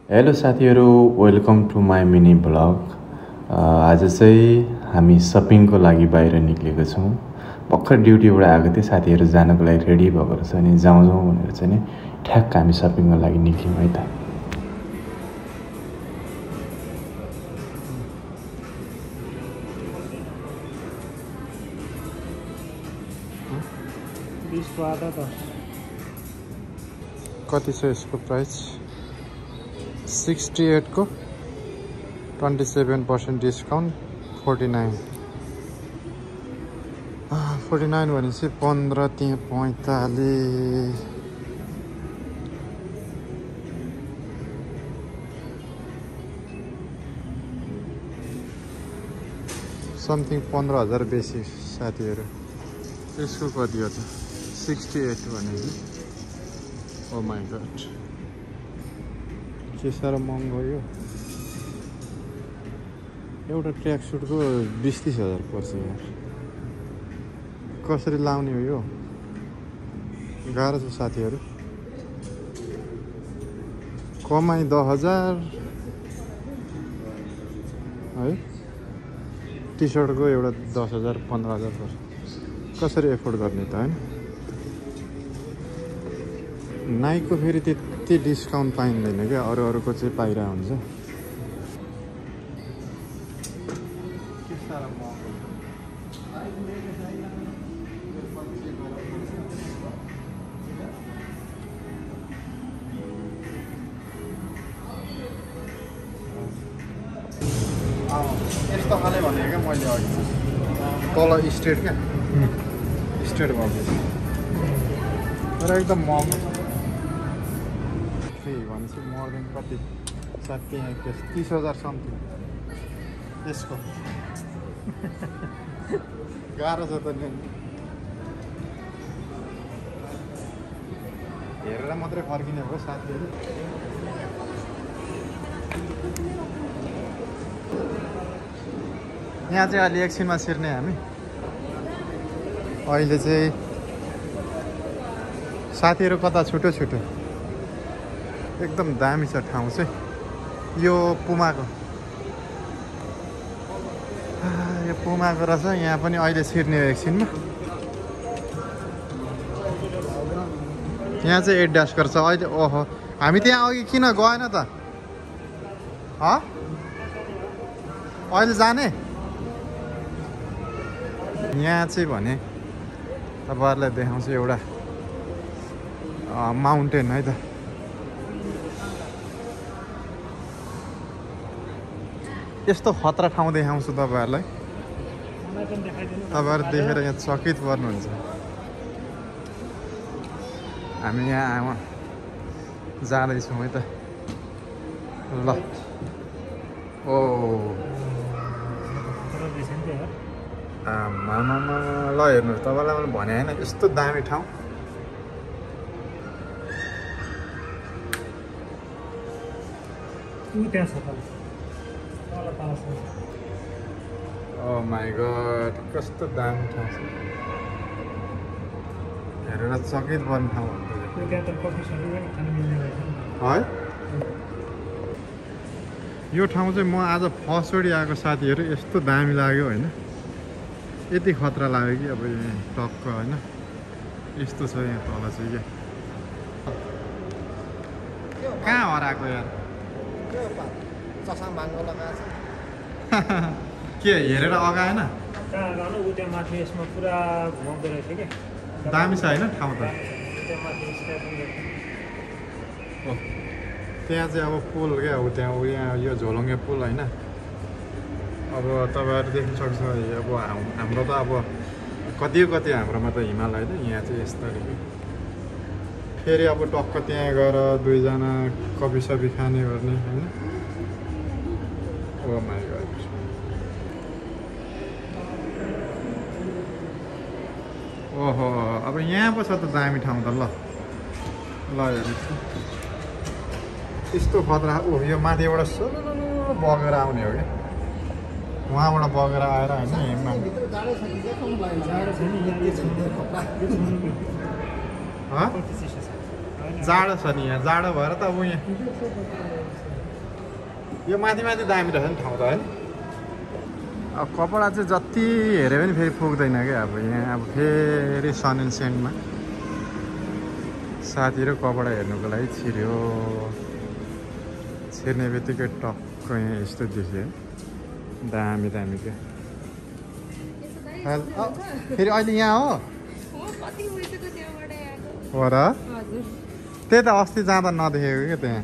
Hello साथीहरू, welcome to my mini blog. आज चाहिँ हामी सपिङको लागि बाहिर निक्लेको छौँ। भर्खर ड्युटीबाट आएको थिएँ, साथीहरू जानको लागि रेडी भएको रहेछ नि, जाउँ भनेर चाहिँ नि ठ्याक्क हामी सपिङको लागि निक्ल्यौँ है त। कति छ यसको प्राइस? 68 को 27% डिस्काउन्ट 49 भनेपछि 15 त्यहाँ 45 समथिङ 15,000 बेसी साथीहरू। यसको कति हो त? 68 भनेपछि ओ माई गड, के साह्रो महँगो यो। एउटा ट्र्याक सुटको 20-30,000 पर्छ यार। कसरी लाउने हो यो? गाह्रो छ साथीहरू। कमाइ 10,000 है, टी सर्टको एउटा 10,000 15,000 पर्छ। कसरी एफोर्ड गर्ने त होइन? नाइकको फेरि त्यति डिस्काउन्ट पाइँदैन क्या, अरूको चाहिँ पाइरहेको हुन्छ। यस्तो खाले भनेको क्या मैले अघि, तल स्ट्रेट क्या, स्ट्रेट भएको तर एकदम महँगो भनेपछि मोर देन कति 30,000 समथिङ यसको। गाह्रो छ त नि, हेरेर मात्रै फर्किने हो साथीहरू। यहाँ चाहिँ अलि एकछिनमा छिर्ने हामी। अहिले चाहिँ साथीहरू कता छुटो एकदम दामी छ ठाउँ चाहिँ यो पुमाको रहेछ। यहाँ पनि अहिले छिर्ने हो एकछिनमा। यहाँ चाहिँ एड्यास गर्छ अहिले। ओहो, हामी त्यहाँ अघि किन गएन त? अहिले जाने यहाँ चाहिँ भने तपाईँहरूलाई देखाउँछु एउटा माउन्टेन है त। यस्तो खतरा ठाउँ देखाउँछु तपाईँहरूलाई, तपाईँहरू देखेर यहाँ चकित पर्नुहुन्छ। हामी यहाँ जाँदैछौँ है त। ल ओ आमामा, ल हेर्नुहोस्, तपाईँलाई मैले भने होइन यस्तो दामी ठाउँ। ओ माई गड, कस्तो दामी ठाउँ छ, हेरेर चकित पर्ने ठाउँ है। यो ठाउँ चाहिँ म आज फर्स्टचोटि आएको साथीहरू, यस्तो दामी लाग्यो होइन, यति खतरा लाग्यो कि अब यहाँ टक्क होइन यस्तो छ यहाँ तल चाहिँ क्या। कहाँ हराएको यार? के हेरेर अगाएन? दामी छ होइन ठाउँ त। त्यहाँ चाहिँ अब पुल क्या हो, त्यहाँ यहाँ यो झोलुङ्गे पुल होइन। अब तपाईँहरू देख्न सक्छ अब हाम्रो त अब कति हाम्रोमा त हिमालय होइन, यहाँ चाहिँ यस्तरी। फेरि अब टक्क त्यहाँ गएर दुईजना कफी सफी खाने गर्ने होइन। ओ माई गड, ओहो, अब यहाँ पो छ त दामी ठाउँ त। ल हेर्नुहोस् यस्तो खतरा। ओ यो माथिबाट बगेर आउने हो क्या, वहाँबाट बगेर आएर होइन हिममा। जाडो छ नि यहाँ जाडो भएर त अब यहाँ यो माथि माथि दामी रहेछ नि ठाउँ त है अब कपडा चाहिँ जति हेऱ्यो पनि फेरि पुग्दैन क्या अब यहाँ अब फेरि सन एन्ड सेन्टमा साथीहरू कपडा हेर्नुको लागि छिर्ने बित्तिकै टक्क यहाँ यस्तो देख्यो दामी दामी क्या फेरि अहिले यहाँ हो र त्यही त अस्ति जाँदा नदेखेको क्या त्यहाँ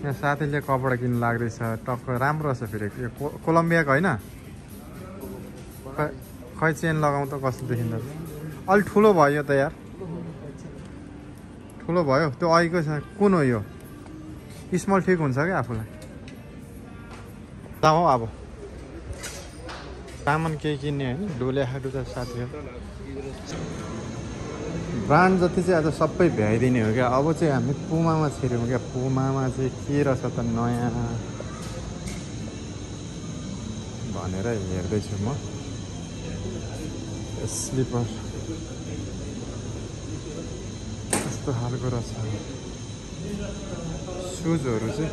यहाँ साथीले कपडा किन्नु लाग्दैछ टक्क राम्रो छ फेरि यो कोलम्बियाको होइन खै चेन लगाउँ त कस्तो देखिँदो अलिक ठुलो भयो त यार ठुलो भयो त्यो अहिलेको छ कुन हो यो स्मल ठिक हुन्छ क्या आफूलाई जाउँ अब सामान केही किन्ने होइन डोले खाएको छ साथीहरू ब्रान्ड जति चाहिँ आज सबै भ्याइदिने हो क्या अब चाहिँ हामी पुमामा छिर्यौँ क्या पुमामा चाहिँ के रहेछ त नयाँ भनेर हेर्दैछु म स्लिपर यस्तो खालको रहेछ सुजहरू चाहिँ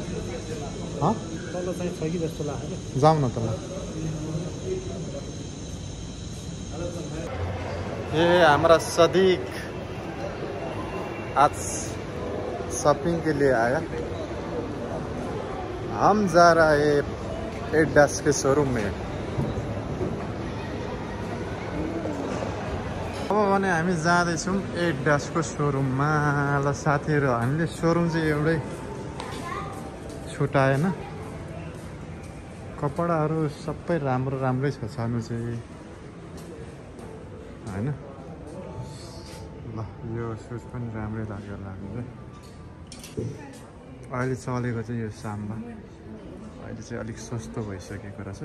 जाउँ न त ल ये हमारा सदीक आज शॉपिंग के लिए आया हम जा रहा है एडिडास के शोरूम में अब भने हामी जाँदैछौँ एडिडासको सोरुममा ल साथीहरू हामीले सोरुम चाहिँ एउटै छुटाएन कपडाहरू सबै राम्रै छ छनु चाहिँ हैन ल यो सुज पनि राम्रै लाग्यो हामीलाई अहिले चलेको चाहिँ यो साम्बा अहिले चाहिँ अलिक सस्तो भइसकेको रहेछ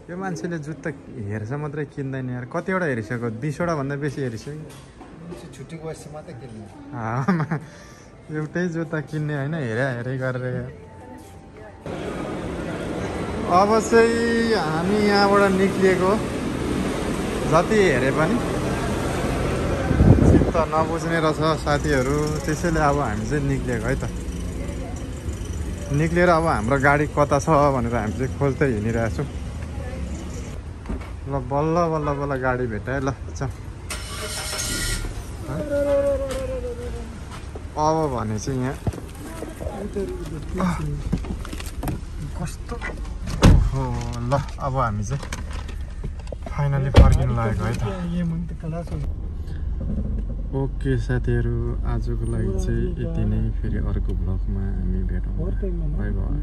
यो मान्छेले जुत्ता हेर्छ मात्रै किन्दैन यार कतिवटा हेरिसक्यो 20वटा भन्दा बेसी हेरिसक्यो छुट्टीको वयसमा मात्रै किन्ने एउटै जुत्ता किन्ने होइन हेरै गरेर अब चाहिँ हामी यहाँबाट निक्लिएको जति हेरे पनि चित्त नबुझ्ने रहेछ साथीहरू त्यसैले अब हामी चाहिँ निक्लिएको है त निक्लिएर अब हाम्रो गाडी कता छ भनेर हामी चाहिँ खोज्दै हिँडिरहेको छौँ ल बल्ल बल्ल बल्ल गाडी भेटायो ल अब भने चाहिँ यहाँ कस्तो ओहो ल अब हामी चाहिँ फाइनली फर्किनु लागेको है त ओके साथीहरू आजको लागि चाहिँ यति नै फेरि अर्को भ्लगमा हामी भेटौँ बाई बाई